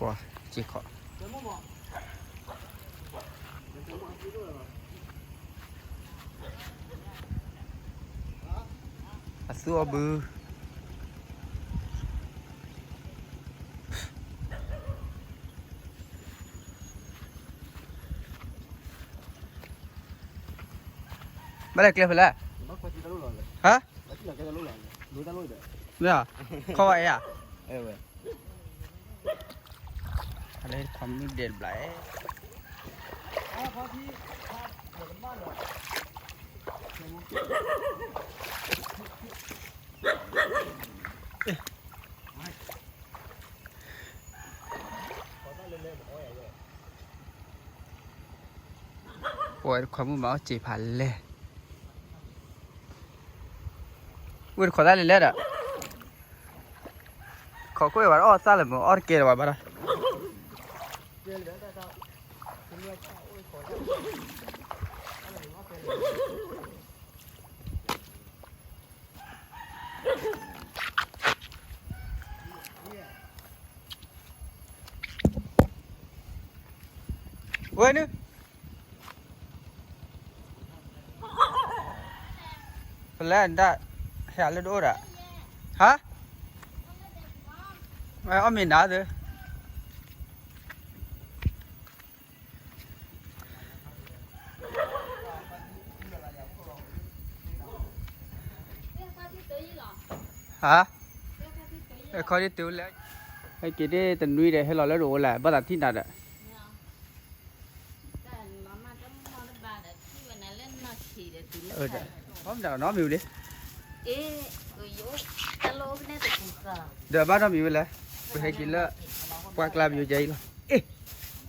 စ့ခီ အသူအီၣ်ဘု ဘၣ်လဲၤကျဲဖဲလဲၣ်, ဟါ, မ့ၢ်, ခီဝဲဧါ, အလဲၤခီမုၢ်ဒဲးတဘျီ, ပှၤတခွါမုၣ်မၤအီၣ်စ့ဖးလဲၢ်, ဝ့ၢ်တခီတၢ်လဲၤလဲၣ်ဒီး, ခီကွဲၢ်ဝဲအီၣ်သၣ်လၢမ့ၢ်အီၣ်တကဲလၢၤဘၣ်ဘၣ်ဒီး ဝဲနုၤ ဖဲလဲၣ်ဒၣ်, ဟဲလၢဒိၣ်အိၣ်ဒၣ်, ဟါ, အီၣ်မ့ၤနၤသၢ ဟါ, ခီဒ်တုၤလဲၣ်, ဟဲက့ၤဒ်တနွံဒီး ဟဲလီၤလၢတအိၣ်လဲၣ် ဘၣ်သးထံၣ်နၤဒီး, အီၣ်မ့ၤနီတမံၤဝံၤလံ, ဒီးဘၣ်နီတမံၤဝဲလဲၣ်, ပဟဲက့ၤလၢပှၢ်ကျါပယိၤကဲအံၤလီၤ, အ့ၣ်,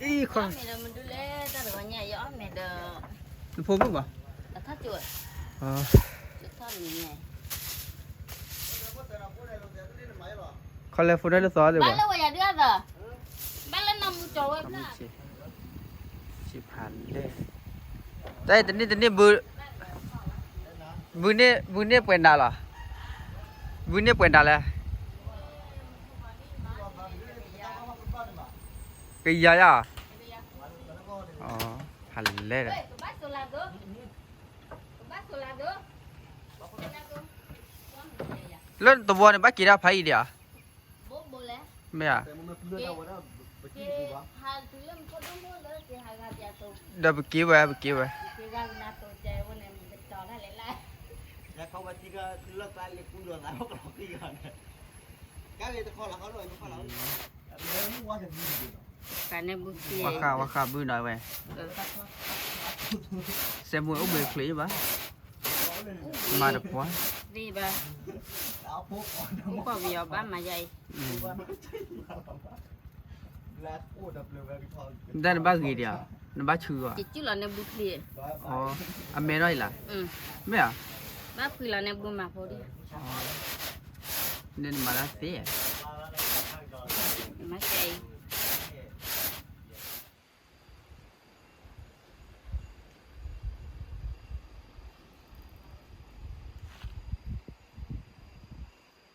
အ့ၣ်ခီ, နဖိမုၣ်မး ခီလဲၤဖိဒၣ်လၢသီသ့ၣ်ဘၣ်, ဘၣ်လၢဝဲယၤဒုးအသး, ဘၣ်လၢနီၢ်မူကၠီၤဝဲဖျါ, စ့ဖးလဲၢ်, တၢ်အံၤတနံၣ်တနံၣ်ဘု, ဘုန့ၢ်, ဘုန့ၢ်ပှဲၤနၤလီၤ, ဘုန့ၢ်ပှဲၤနၤလဲၣ်, ကယၤယၤ, ဖးလဲၢ်ဒီး လၢနသဝီန့ၣ် ဘၣ်က့ၤဒၣ်ဖးအံၤဒံးဧါ, မ့ၢ်ဧါ, ဒီးပက့ၤဝဲ ပက့ၤဝဲ, ဝါဃး ဝါဃးဘုနီၤဝဲ, စဲမိၢ်အိၣ်ဘှံးချ့ဘၣ်, မၤတပှၢ်, သ့ဘၣ်, အိၣ်ကီၢ်ပယီၤဘၣ်မၤယၤအံၤ တၢ်နဘၣ်ဂ့ၤဒံးဧါ, နဘၣ်ဆူအီၤ, အမဲထီၣ်အံၤလၢ, မ့ၢ်ဧါ, ဘၣ်ဖှံလီၤန့ၣ်ဘုမၤဖိဒံး, န့ၣ်နမၤတၢ်သ့, မၤကဲအံၤ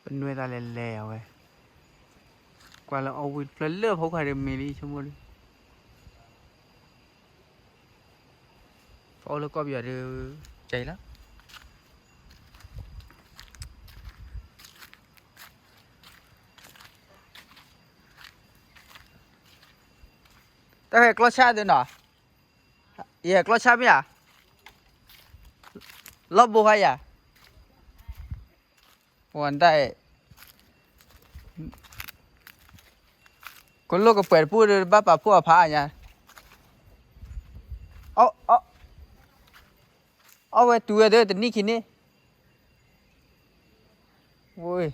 ပနွဲၢ်သးလဲၤလဲၤအဝဲ, ကွၢ်လၢအီၣ်ဝံၤတဖျၢၣ်လၢဖီခိၣ်ဒီးမ့ၢ်လံဆိကမိၣ်ဒီး, ပအိၣ်လၢကီၢ်ပယီၤဒီး, ကဲအံၤလီၤ. တၢ်ဟဲကျီၢ်ဆၣ်သ့နီၤ, ယဟဲကျီၢ်ဆၣ်မ့ၢ်ဧါ, လီၢ်ဘိခါယၤ, ဝဲဒၣ်, ကလိၣ်ကပှဲၤတပူၤဒီး ဘၣ်ပာ်ဖှိၣ်အဖးအါညါ, အီၣ်ဝဲတုၤဝဲဒီးတနံၣ်ခံန့ၣ်, ဝဲ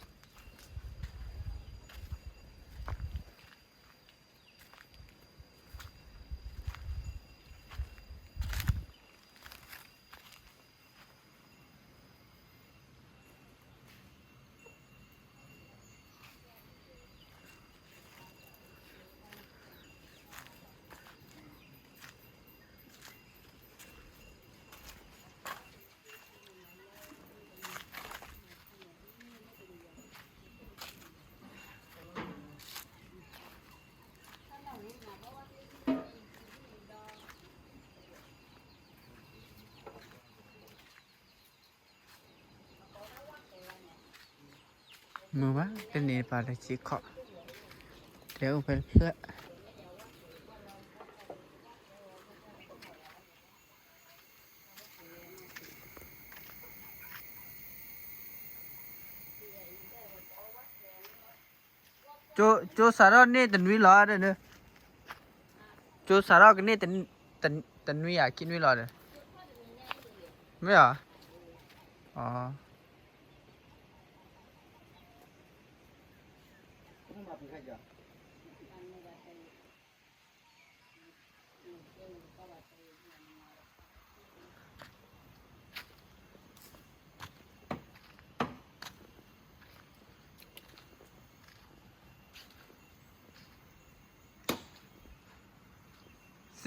Thank you. မုာ်ဘၣ် တန့ၢ်ပာ်လၢစ့ခီၣ်, တဲအိၣ်ဖဲတဖျၢၣ်. ကၠိစးထီၣ်န့ၢ်တနွံလီၤ, ကၠိစးထီၣ်ကန့ၢ်တနွံဧါ ခံနွံလီၤဒီး, မ့ၢ်ဧါ, အ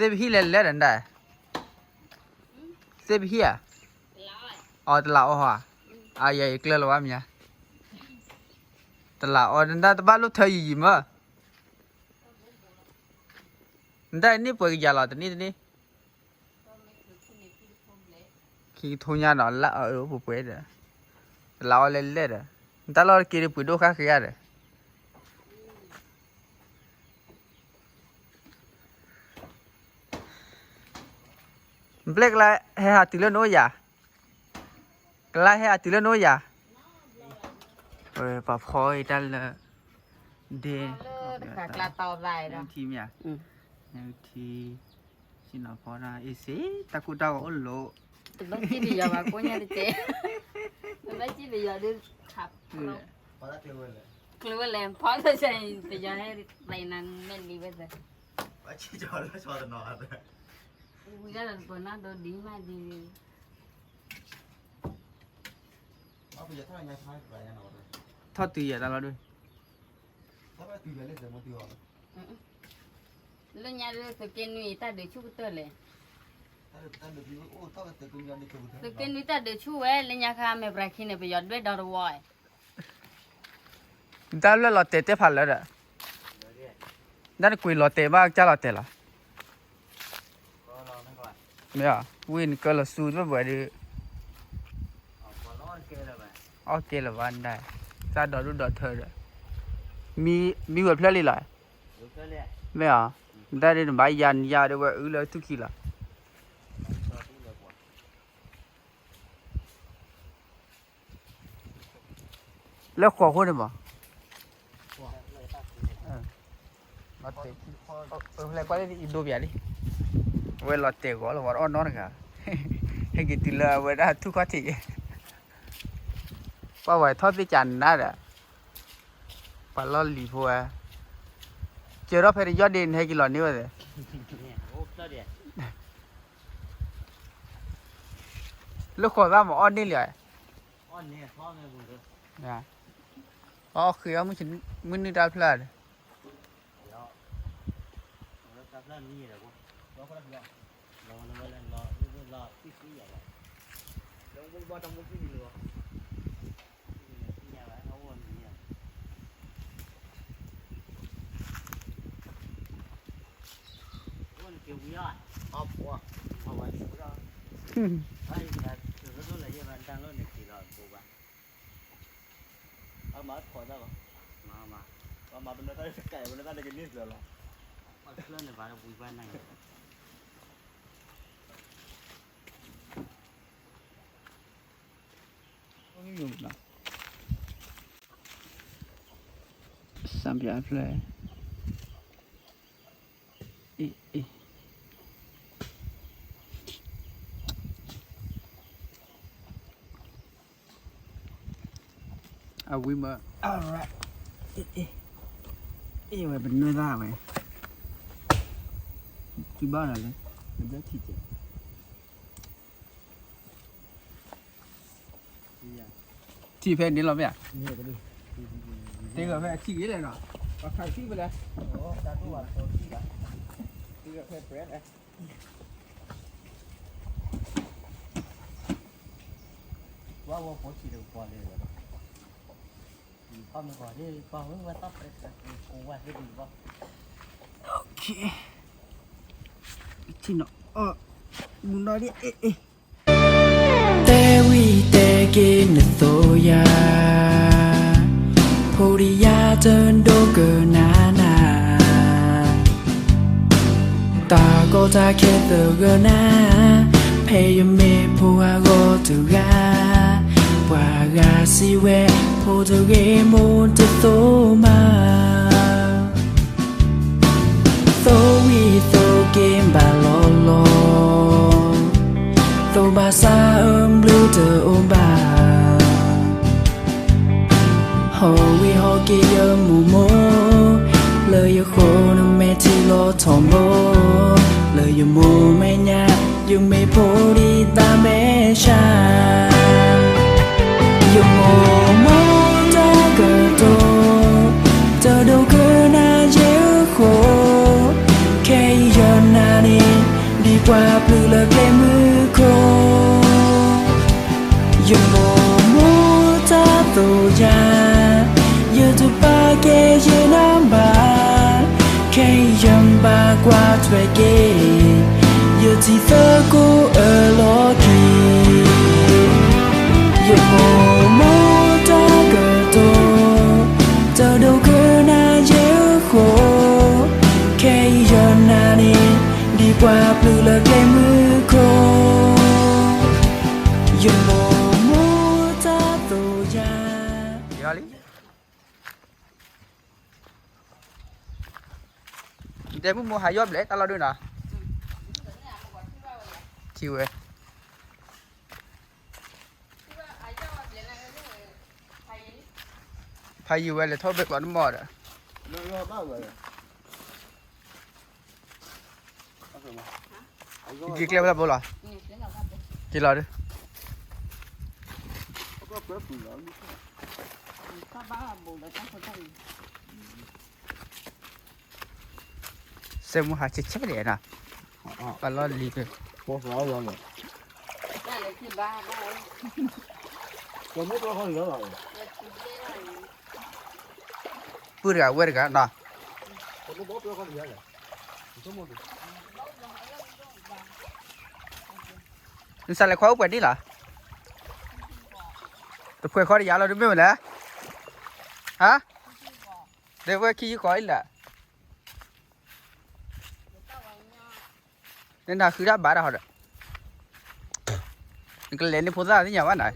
သ့ၣ်ပဟံၣ်လဲၤလဲၣ်ဒီးဒၣ်, သ့ၣ်ပဟံၣ်ဧါ, အတလးအီၣ်ဧါ, အယၤယကျၢၤလီၤဘၣ်မး, တလးအီၣ်ဒၣ်တဘၣ်လိၣ်ထၢယံာ်ယံာ်မး, နတၢ်န့ၢ်ပှဲၤကယၤလီၤ တနံၣ်တနံၣ် ခံကထိညါဒီး လၢအအိၣ်ပှဲၤပှဲၤဒီး, တလးအီၣ်လဲၤလဲၣ်ဒီး, နတၢ်လီၢ်တက့ၢ်ဒီး ပှ့ၤဒိၣ်ဃၣ်ဃ့ဧါဒီး, နပျဲၢ်ကလါဟဲဟးတုၤလၢနအိၣ်ယၤ, ကလါဟဲဟးတုၤလၢနအိၣ်ယၤ, ပှၤဖီအံၤတၢ်လၢ ဒ့, တၢ်ကျါတီၤဘၣ်ဒီး, ထံမ့ၢ်ဧါ, ထံ ဆ့ၣ်နီၤဖီဒၣ်အ့ၣ်စ့ တၢ်ကိၢ်တၢ်ဂီၤအိၣ်လိၤ, တဘၣ်စံၣ်ပယီၤဘၣ်ကိးညါတကဲ, တဘၣ်စံၣ်ပယီၤဒုးခး, ကျိၤဝဲလဲၣ် ဖီသ့ၣ်ပယီၤဟဲသးနၤမဲာ်လံဝဲသ့ၣ်, ဝံၤဒၣ်တပၢၤနီၣ်ဒိဒ်မးဒ်, ထီၣ်တုၤယၤတၢ်လီၤဒိၣ် လၢညါဒုး သုးက့နွံတၢ်ဒုးဆူၣ်ကတၢၢ်လဲၣ်, သုးက့နွံတၢ်ဒုးဆူၣ်ဝဲ လၢညါခါ မဲာ်ပြးခံန့ၣ် ပယီၤဒွဲၣ်ဒီးတဝီ, တၢ်လၢလီၤတဲာ်တဲဖးလၢဒီး, တၢ်နကွံာ်လီၤတဲာ်ဘၣ်ကၢ်လီၤတဲာ်လီၤ, မ့ၢ်, ဝံၤနကၢလီၤစူၤတဘၣ်ဘၣ်ဒီး, အီၣ်ကဲလၢၤဘၣ်ဒၣ်, တၢ်ဒီဒူၣ်ဒီထၢဒီး, မံဝဲဖျၢၣ်လံလီၤ, မ့ၢ်, တၢ်ဒ်နဘၣ်ယၤနယၤဒ်ဝဲအုလၢထူၣ်ခံလီၤ လၢဃိးဃိန့ၣ်မး, လၢကွၢ်လၢအံၤဒိပၠးလံ, အဝဲလီၤတဲာ်ဂီၤလီၤဝဲအီၣ်နီတဂၤ, ဟဲက့ၤတုၤလၢအဝဲဒၣ်ထူၣ်ခီၣ်ထံး, ပှၤဝဲထီၣ်သ့ၣ်ကနါဒီး, ပှၤလီၢ်လံၤဖိဝဲ, စၢၤထီၣ်ဖဲတယီၢ်ဒ့နဟဲက့ၤလီၤန့ၢ်ဝဲသ့ၣ် လၢဃိးသၣ်မးအီၣ်န့ၢ်လံ, အီၣ်ဃ့အီၣ်မုၢ်နုာ်တၢ်ဖျၢၣ်ဒီး, စၢ်ပၠးဖျၢၣ်, အဝံၤမး, အ့ၣ်ဝဲပနွဲၢ်သၣ်ဝဲ, တုၤဘၣ်နၤလၢ, နဘျၢထံၣ်ကဲး ထံၣ်ဖဲန့ၣ်လီၤမ့ၢ်ဧါ, တဲဂၤဖဲအထံၣ်ဂ့ၤလဲၣ်နီၤ, ပှၤခးထံၣ်ဖဲလဲၣ်, တဲဂၤဖဲပြဲလဲၣ်, ဝါဝီဖိထံၣ်တကပီၤလဲၣ်, ပှၤမ့ၢ်ဂီၤဒ်ပှၤဝဲဝဲသီၣ်ပြဲပြဲကိးဝဲသ့ၣ်ဒံးဘၣ်, ထံၣ်နီၤ, မုၢ်နီၤဒ်အ့ၣ်အ့ၣ် တဲဝံၤတဲက့ၤနသိးယၤ, ဖိဒံးယၤတဒိကနၣ်နၤ, တၢ်ကီတၢ်ခဲသဂၢၢ်နၤ, ဖဲယမ့ၢ်ဖိအဂီၢ်တဂၤ, ပှၤဂၤစံးဝဲဖိတဂ့ၤမိၢ်တသိးမး. သိဝံၤသိက့ၤဘၣ်လီၤလီၤ, သိဘၣ်ဆၣ်အဘျုးတအိၣ်ဘၣ်. ဟီၣ်ဝံၤဟီၣ်က့ၤယမိၢ်မိၢ်, လၢယဃိနမဲာ်ထံလီၤထီၣ်မိၢ်, လၢယမိၢ်မဲာ်ညါ ယမ့ၢ်ဖိဒံးတၢ်မဲာ်ဆှး. ယမိၢ်မိၢ်တၢ်ကတိၤ, တဒိကနၣ်ယဲအဃိ, ခဲအံၤယနာ်န့ၣ် ဒ်ပှၤပျုၤလၢကျဲမုၢ်ခိၣ်. ယမိၢ်မိၢ်တၢ်သိၣ်ယၤ, ယတပာ်ကဲယနၢ်ဘၣ်, ခဲအံၤယဘၣ်ကွၢ်ထွဲက့ၤ ယထံသကိးအလီၢ်ခံ. ယမိၢ်မိၢ်တၢ်ကတိၤ, တဒိကနၣ်ယဲအဃိ, ခဲအံၤယနာ်န့ၣ် ဒ်ပှၤပျုၤလၢကျဲမုၢ်ခိၣ်. ယမိၢ်မိၢ်တၢ်သိၣ်ယၤ. ဒဲမုၢ်မိၢ်ဟးယီၣ်ဘျဲၣ်တၢ်လီၢ်ဒုးနီၤ, ထံဝဲ, ဖးယံၤဝဲလဲၤထီၣ်ဘဲကျီနမီၢ်ဒီး, ယက့ၤကျဲဝဲလၢဘိလီၤ, က့ၤလီၤဒုး. စဲမူဟးဆဲးဆဲးဒဲးနီၤ, ပလီၢ်လံၤ, ပုၢ်တဂၤဝဲၢ်တဂၤနီၤ. နစးလဲၤခွါအိၣ်ပှဲၤနံၣ်လီၤ, တခွဲးခီတယၤလီၤဒုးမ့ၢ်ဝဲလဲၣ်, ဟါ, ဒဲဝဲခံယုၢ်ဃီအံၤလဲၣ်. နနၤဃုတၢ်ဘၣ်တၢ်ဟီဒီး, နကလဲၤန့ၣ်ဖိသၣ်သ့ၣ်ညါဘၣ်နၤ.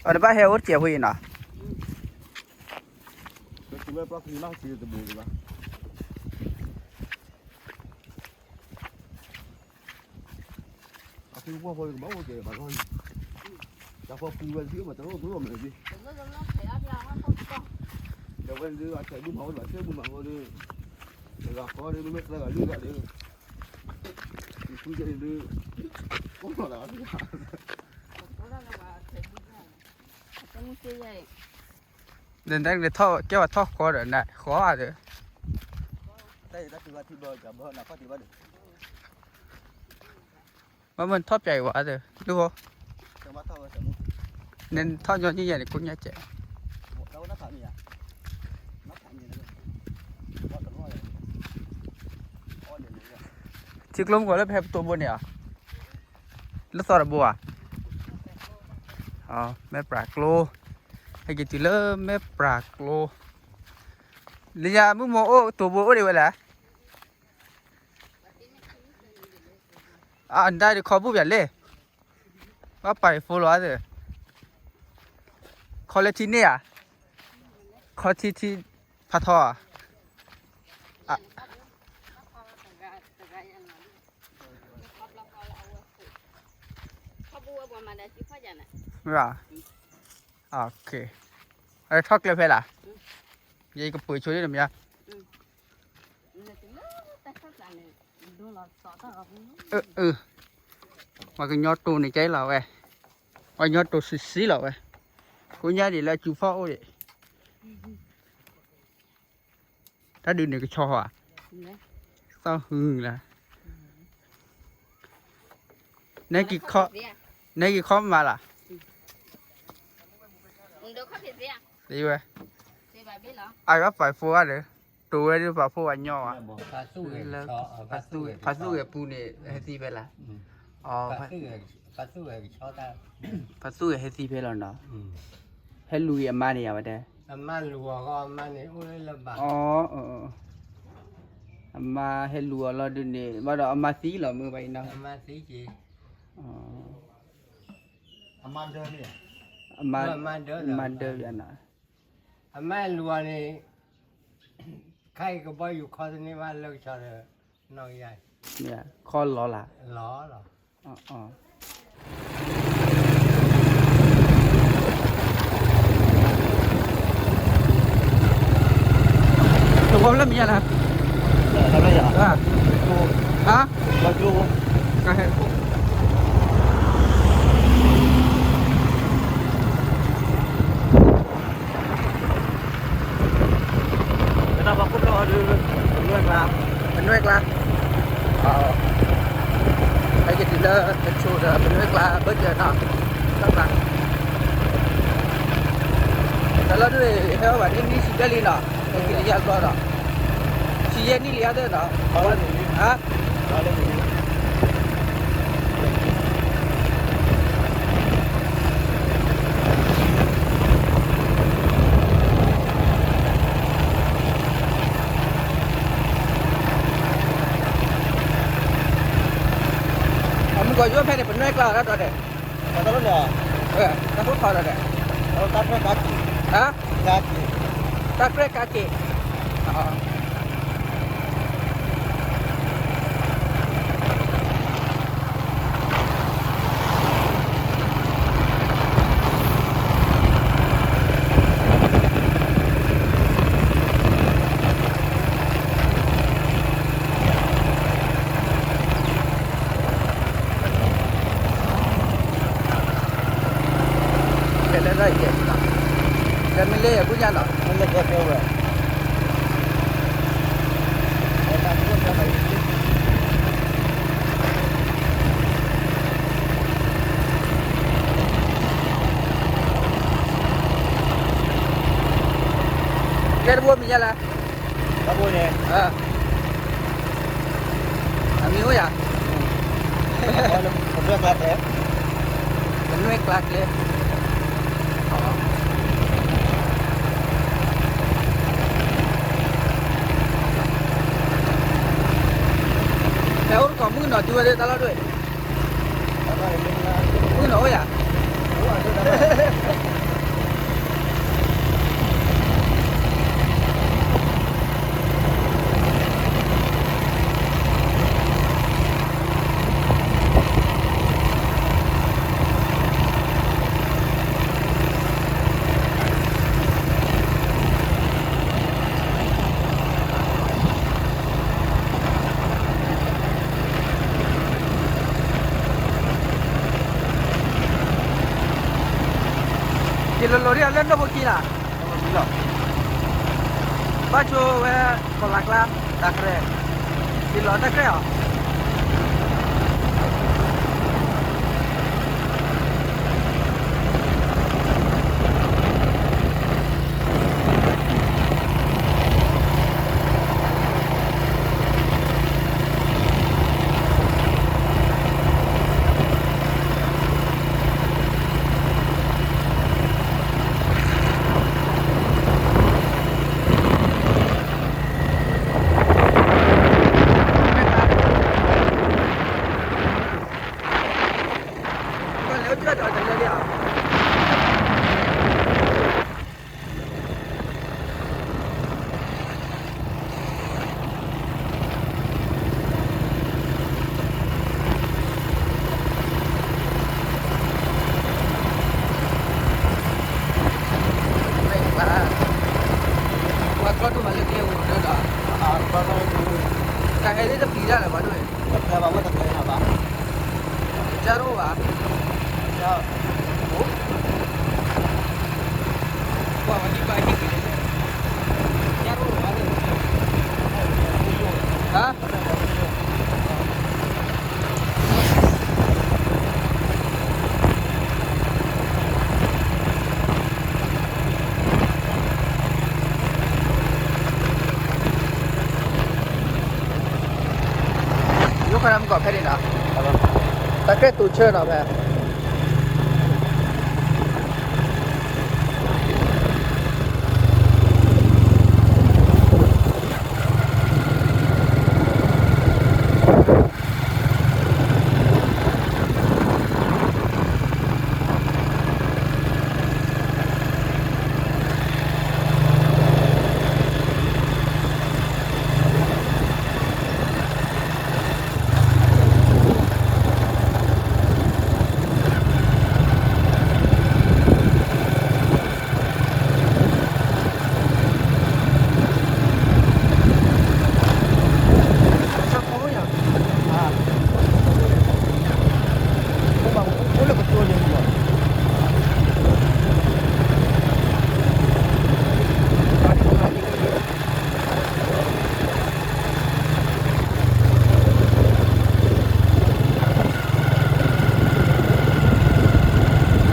အတဘၣ်ဟဲအိၣ်တစဲးဖိအံၤနီၤ. အသုပှၢ်ဖိကဘၣ်အိၣ်ကဲဘၣ်လီၤ, တၢ်ဖီပူၤဝဲသ့ၣ်မးတလိၣ်တလိၣ်မးလၢၤ, ဒီးဝဲန့ၣ်ဒုးအဆဲးဒူၣ်မးအိၣ်ဒီးဆဲးဒူၣ်မးအိၣ်ဒီး, တဂၤဃီဒီးမ့မ့ၢ်သၢဂၤလွံၢ်ဂၤဒီး, ယဖုကဲန့ၣ်ဒုး, အိၣ်လီၤလၢ, နထီၣ်ကဲဝဲထီၣ်ဃီဒီးနဃီဒီး, တၢ်အံၤတၢ်ထုဘၣ်ထုဘၣ်ကဘၣ်နဖီၣ်တ့ၢ်ဘၣ်ဒီး, ဘၣ်မ့ၢ်ထီၣ်ပၠးအံၤဝဲဒီး ဒုၣ်ဖိ, နထီၣ်ညီနုၢ်ယဲၢ်န့ၣ် ကိးညါကဲး, ထံကျိမုၢ်ဂီၤလၢပဟဲပတိၢ်ဘိန့ၣ်ဧါ, လၢသီတဘိဧါ, မဲၢ်ပြးကျိ, ဟဲက့ၤတုၤလၢမဲၢ်ပြးကျိ, လၢညါမုၢ်မိၢ်အိၣ်တိၢ်ဘိအိၣ်ဒံးဝဲလဲၣ်. အဒၣ်ဒ်ခီဘူၣ်ပၠးလဲၣ်, ဘၣ်ပာ်အံၤဖိလီၤသ့ၣ်, ခီလၢထံန့ၣ်ဧါ, ခီထံထံ, ဖးထီဧါ, မ့ၢ်, အ ထီၣ်ကျဲဖဲလၢ်, ယကပၢၤဆိလံတမံၤ, ပှၤကညီတိၤန့ၣ်ကဲလီၤဝဲ, ပှၤကညီတိၤဆံးဆံးလီၤဝဲ, ကိညါဒံးလၢအစူၤဖီၣ်အိၣ်ဒံး, တၢ်ဒုးန့ၣ်ကဆီဧါ, သီၣ်ဟုလၢ နဲက့ၤခီမးလၢ်, သ့ဝဲ, အဂၤပာ်ဖိဂၤဒီး, တိၤဝဲဒ်ပာ်ဖိဝဲညီဝဲ, လၢ ဖးသူၣ်ဂဲၤပူၤန့ၣ် ဟဲသံဖဲလၢ်, ဖးသူၣ်ဂဲၤဟဲသံဖဲလီၤနီၤ, ဟဲလူၤဂ့ၤအမါန့ၣ်ယၤဝဲတဲ, အမါဟဲလူၤအီၤလီၤဒုးန့ၣ် ဘၣ်ဒီးအမါသံလီၤမုၢ်ဘၣ်အံၤနီၤ, အမါဒၢယၤနီၤ, အမါလူၤအီၤန့ၣ်, ခါအံၤကဘီယူၤခီတန့ၢ်ဘၣ်လၢကဆီဒီး, ခီလီၤလၢ်, တဝီလၢမံၤညါလၢ်, ဟါ, ကဟဲ ပနွဲၣ်ကျါ, ပနွဲၣ်ကျါ, ဟဲက့ၤတုၤလၢတဆိဒီးပနွဲၣ်ကျါဘၢၣ်စၢၤနီၤ, ဘၣ်ကျါ, တၢ်လီၢ်ဒ် ဟဲအိၣ်ဘၣ်ဒ်နံၣ်ဆံဘျဲၣ်လံနီၤ, ဟဲက့ၤလၢယၤဘျီဒီး, ဆံယဲၢ်နံၣ်လံအါသ့ၣ်နီၤ, ဟါ အမုၢ်ကီၢ်ယိဖဲန့ၣ် ပနွဲၣ်ကျါတၢ်ဒီး, တၢ်ဖိထီဒီး, တၢ်ကြဲးကးက့ၤ, ကဲလၢကဲ, ကဲမ့ၢ်လၢအကူညါနီၤ, မ့ၢ်လၢကဲကဲဝဲ, ကဲတဘိမံၤညါလၢ်, တဘိန့ၣ်, အမံၤအိၣ်ယၤ, ပနွဲၣ်ကျါကျဲ, ပနွဲၣ်ကျါကျဲ, ဖဲအိၣ်တကိးမုၣ်ကနီၤတုၤဝဲဒၣ်တၢ်လီၢ်ဒွဲၣ်, မုၣ်ကနီၤအိၣ်ယၤ, ယလိၤလိၤဒ်အလၢနီၢ်ဖိခံလၢ်, ဘၣ်ဆိဝဲ, ကီၢ်လၤကျါ, တၢ်ကြဲး, ယလီၤတၢ်ကြဲးအီၤ မ့ၢ် ဘၣ်ဒိၣ်မးလၢကျဲပူၤဒီး, တၢ်ဟဲန့ၣ်တပျံၤတၢ်လၢၤဘၣ်ဒိၣ်န့ၣ်, တပျံၤဘၣ်ဝဲတပျံၤဘၣ်, တၢ်တအိၣ်ဘၣ်, တၢ်အိၣ်, ကွၢ်ဝဲဒ်ဘၣ်ဟံၣ်က့ၤန့ၣ်, တၢ်တအိၣ်ဘၣ်, ဟါ ယိၣ်ခီၣ်တၢ်မုၢ်ကီၢ်ဖဲန့ၣ်နီၤ, တၢ်ကြဲၢ်တူာ်ဆၢနီၤဖဲ တၢ်ကြဲၢ်,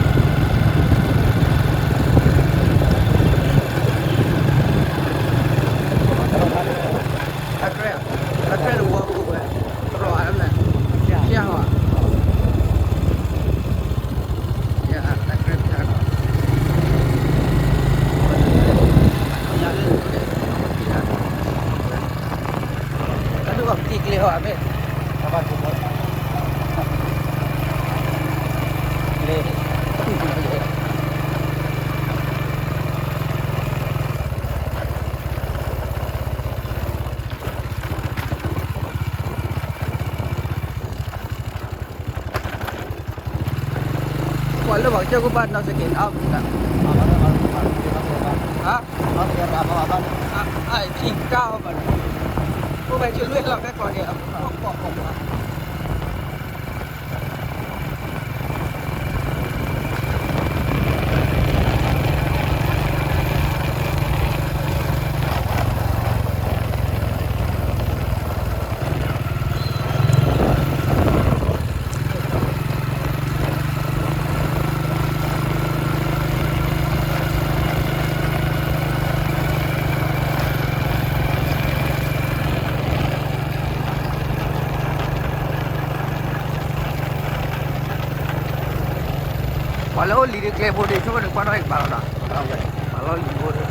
တၢ်ကြဲၢ်တဝီပူၤဝဲ, တရီးအါမး, ယၤဟီ, ယၤတၢ်ကြဲၢ်တၢ်, တၢ်ဒုးအီၣ်ပတံၤကျဲဟီဧါမ့ၢ်, ကျဲ, ပှၤလၢပှၤကစၢၢ်ခိၣ်ဘၣ်နီၢ်စက့ၤနီၤ, ဟါ, အထံကၢ်အီၤဘၣ်နီၤ, အိၣ်ဖဲဆံလွံၢ်လီၤဖဲကျီန့ၣ်, အကီၢ်ကီၢ်ဘၣ် ပှၤလၢအိၣ်လံၤဒီးကျဲဖိဒီး ဆိကမိၣ်န့ၣ်ကွၢ်ထီၣ်အံၤကပၤလီၤနီၤ, ပာ်လီၤလံၤဖိဒီး